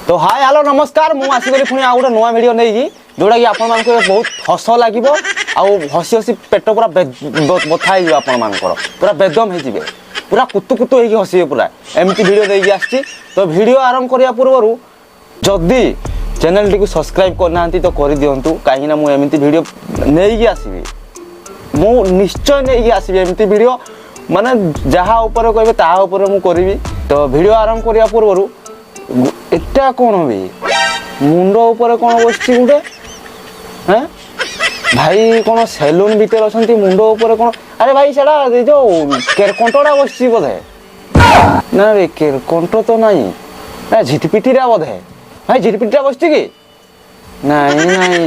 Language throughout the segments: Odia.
ତ ହାଏ, ହ୍ୟାଲୋ, ନମସ୍କାର। ମୁଁ ଆସିଗଲି ପୁଣି ଆଉ ଗୋଟେ ନୂଆ ଭିଡ଼ିଓ ନେଇକି, ଯୋଉଟାକି ଆପଣମାନଙ୍କୁ ଏବେ ବହୁତ ହସ ଲାଗିବ ଆଉ ହସି ହସି ପେଟ ପୁରା ବଥା ହେଇଯିବ ଆପଣମାନଙ୍କର, ପୁରା ବେଦମ ହେଇଯିବେ, ପୁରା କୁତୁ କୁତୁ ହେଇକି ହସିବେ ପୁରା। ଏମିତି ଭିଡ଼ିଓ ଦେଇକି ଆସିଛି। ତ ଭିଡ଼ିଓ ଆରମ୍ଭ କରିବା ପୂର୍ବରୁ ଯଦି ଚ୍ୟାନେଲଟିକୁ ସବସ୍କ୍ରାଇବ୍ କରିନାହାନ୍ତି ତ କରିଦିଅନ୍ତୁ, କାହିଁକିନା ମୁଁ ଏମିତି ଭିଡ଼ିଓ ନେଇକି ଆସିବି। ମୁଁ ନିଶ୍ଚୟ ନେଇକି ଆସିବି ଏମିତି ଭିଡ଼ିଓ, ମାନେ ଯାହା ଉପରେ କହିବେ ତାହା ଉପରେ ମୁଁ କରିବି। ତ ଭିଡ଼ିଓ ଆରମ୍ଭ କରିବା ପୂର୍ବରୁ ଏଟା କ'ଣ ବି ମୁଣ୍ଡ ଉପରେ କ'ଣ ବସିଛି ଗୋଟେ? ହେଁ, ଭାଇ କ'ଣ ସେଲୁନ୍ ଭିତରେ ଅଛନ୍ତି? ମୁଣ୍ଡ ଉପରେ କ'ଣ? ଆରେ ଭାଇ, ସେଟା ଏ ଯୋଉ କେରକଣ୍ଟଟା ବସିଛି ବୋଧେ। ନା ରେ, କେରକଣ୍ଟ ତ ନାହିଁ ନା, ଝିଟିପିଟିଟା ବୋଧେ। ଭାଇ, ଝିଟିପିଟିଟା ବସିଛି କି? ନାଇଁ ନାଇଁ,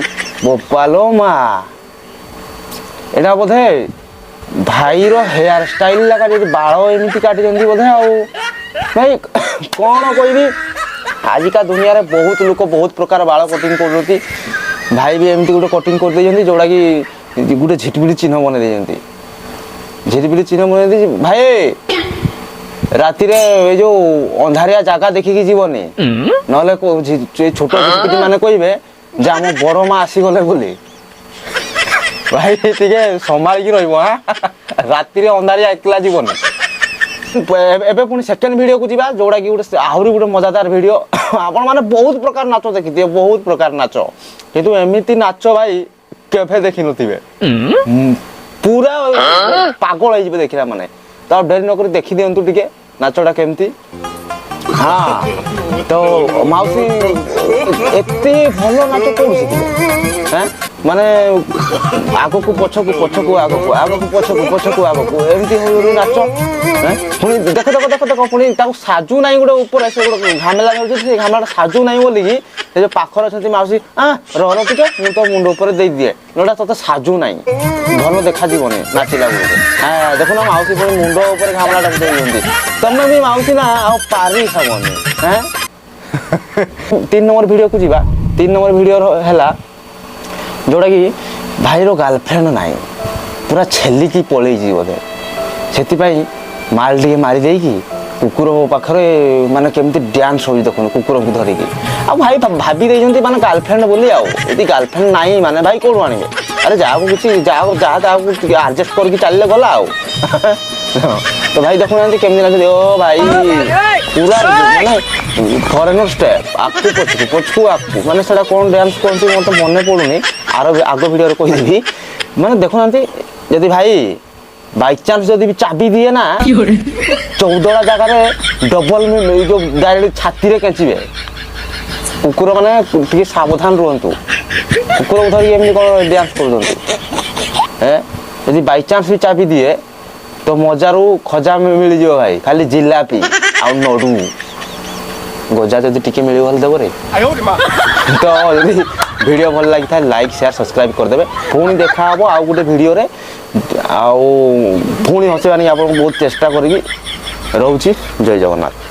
ବୋପାଲୋ ମା, ଏଇଟା ବୋଧେ ଭାଇର ହେୟାର ଷ୍ଟାଇଲ ଲେଖା ଯଦି ବାଳ ଏମିତି କାଟିଛନ୍ତି ବୋଧେ। ଆଉ ଭାଇ, କ'ଣ କହିବି, ଆଜିକା ଦୁନିଆରେ ବହୁତ ଲୋକ ବହୁତ ପ୍ରକାର ବାଳ କଟିଂ କରୁଛନ୍ତି। ଭାଇ ବି ଏମିତି ଗୋଟେ କଟିଂ କରିଦେଇଛନ୍ତି, ଯୋଉଟାକି ଗୋଟେ ଝିଟିପିଟି ଚିହ୍ନ ବନେଇ ଦେଇଛନ୍ତି। ଝିଟିପିଟି ଚିହ୍ନ ବନେଇ ଦେଇଛି। ଭାଇ, ରାତିରେ ଏ ଯୋଉ ଅନ୍ଧାରିଆ ଜାଗା ଦେଖିକି ଯିବନି, ନହେଲେ ଏ ଛୋଟ ଝିଟିପିଟି ମାନେ କହିବେ ଯେ ଆମ ବଡ ମା ଆସିଗଲେ ବୋଲି। ଭାଇ, ଟିକେ ସମ୍ଭାଳିକି ରହିବ। ହାଁ, ରାତିରେ ଅନ୍ଧାରିଆ ଏକଲା ଯିବନି। ଏବେ ପୁଣି ସେକେଣ୍ଡ ଭିଡ଼ିଓକୁ ଯିବା, ଯୋଉଟାକି ଗୋଟେ ଆହୁରି ଗୋଟେ ମଜାଦାର ଭିଡ଼ିଓ। ଆପଣମାନେ ବହୁତ ପ୍ରକାର ନାଚ ଦେଖିଥିବେ, ବହୁତ ପ୍ରକାର ନାଚ, କିନ୍ତୁ ଏମିତି ନାଚ ଭାଇ କେବେ ଦେଖିନଥିବେ। ପୁରା ପାଗଳ ହେଇଯିବେ ଦେଖିଲା ମାନେ। ତ ଆଉ ଡେରି ନକରି ଦେଖିଦିଅନ୍ତୁ ଟିକେ ନାଚଟା କେମିତି। ହଁ, ତ ମାଉସୀ ଏତେ ଭଲ ନାଚ କୋଉଠି ଶିଖିଲେ? ହେଁ, ମାନେ ଆଗକୁ ପଛକୁ, ପଛକୁ ଆଗକୁ, ଆଗକୁ ପଛକୁ, ପଛକୁ ଆଗକୁ, ଏମିତି ହଉ ନାଚ। ହେଁ, ପୁଣି ଦେଖ ଦେଖ ଦେଖ ଦେଖ, ପୁଣି ତାକୁ ସାଜୁ ନାହିଁ ଗୋଟେ ଉପରେ ସେ ଗୋଟେ ଘାମେଲା ଧରୁଛି। ସେ ଘାମେଲାଟା ସାଜୁ ନାହିଁ ବୋଲିକି ସେ ଯୋଉ ପାଖରେ ଅଛନ୍ତି ମାଉସୀ, ଆଁ ରହ ରହ ଟିକେ, ମୁଁ ତୋ ମୁଣ୍ଡ ଉପରେ ଦେଇଦିଏ, ନହେଲେ ତୋତେ ସାଜୁ ନାହିଁ, ଭଲ ଦେଖାଯିବନି ନାଚିଲା ବେଳକୁ। ହଁ, ଦେଖୁନ, ମାଉସୀ ପୁଣି ମୁଣ୍ଡ ଉପରେ ଘାମଲାଟାକୁ ଦେଇଦିଅନ୍ତି। ତମେ ବି ମାଉସୀ ନା, ଆଉ ପାରି ହବନି। ହେଁ, 3 ନମ୍ବର ଭିଡ଼ିଓକୁ ଯିବା। 3 ନମ୍ବର ଭିଡ଼ିଓ ହେଲା ଯୋଉଟାକି ଭାଇର ଗାର୍ଲଫ୍ରେଣ୍ଡ ନାହିଁ, ପୁରା ଛେଲିକି ପଳେଇଛି ବୋଧେ। ସେଥିପାଇଁ ମାଲ ଟିକେ ମାରି ଦେଇକି କୁକୁର ପାଖରେ ମାନେ କେମିତି ଡ୍ୟାନ୍ସ ହେଉଛି ଦେଖନ୍ତୁ କୁକୁରକୁ ଧରିକି। ଆଉ ଭାଇ ଭାବି ଦେଇଛନ୍ତି ମାନେ ଗାର୍ଲଫ୍ରେଣ୍ଡ ବୋଲି। ଆଉ ଯଦି ଗାର୍ଲଫ୍ରେଣ୍ଡ ନାହିଁ ମାନେ ଭାଇ କୋଉଠୁ ଆଣିବେ? ଆରେ ଯାହାକୁ କିଛି ଯାହାକୁ ଯାହା ତାହାକୁ ଟିକେ ଆଡ଼ଜଷ୍ଟ କରିକି ଚାଲିଲେ ଗଲା। ଆଉ ତ ଭାଇ ଦେଖୁନାହାନ୍ତି କେମିତି ନାଚନ୍ତି। ଓ ଭାଇ, ପୁରା ମାନେ ଫରେନର ଷ୍ଟେପ୍, ଆଗକୁ ପଛକୁ, ପଛକୁ ଆଗକୁ। ମାନେ ସେଟା କ'ଣ ଡ୍ୟାନ୍ସ କୁହନ୍ତି ମୋତେ ମନେ ପଡ଼ୁନି, ଆର ଆଗ ଭିଡ଼ିଓରେ କହିଦେବି। ମାନେ ଦେଖୁନାହାନ୍ତି, ଯଦି ଭାଇ ବାଇଚାନ୍ସ ଯଦି ବି ଚାବି ଦିଏ ନା, 14ଟା ଜାଗାରେ ଡବଲ ଏଇ ଯୋଉ ଡାଇରେକ୍ଟ ଛାତିରେ କେଞ୍ଚିବେ କୁକୁର। ମାନେ ଟିକେ ସାବଧାନ ରୁହନ୍ତୁ। କୁକୁରକୁ ଧରିକି ଏମିତି କ'ଣ ଡ୍ୟାନ୍ସ କରୁଛନ୍ତି? ଏ ଯଦି ବାଇଚାନ୍ସ ବି ଚାବି ଦିଏ ତ ମଜାରୁ ଖଜା ମିଳିଯିବ ଭାଇ, ଖାଲି ଜିଲାପି ଆଉ ନଡୁ ଗଜା ଯଦି ଟିକେ ମିଳିବ ହେଲେ ଦେବ ରେ। ତ ଯଦି ଭିଡ଼ିଓ ଭଲ ଲାଗିଥାଏ, ଲାଇକ୍, ସେୟାର, ସବସ୍କ୍ରାଇବ୍ କରିଦେବେ। ପୁଣି ଦେଖା ହବ ଆଉ ଗୋଟେ ଭିଡ଼ିଓରେ, ଆଉ ପୁଣି ହସେଇବା ନେଇ ଆପଣଙ୍କୁ ବହୁତ ଚେଷ୍ଟା କରିକି ରହୁଛି। ଜୟ ଜଗନ୍ନାଥ।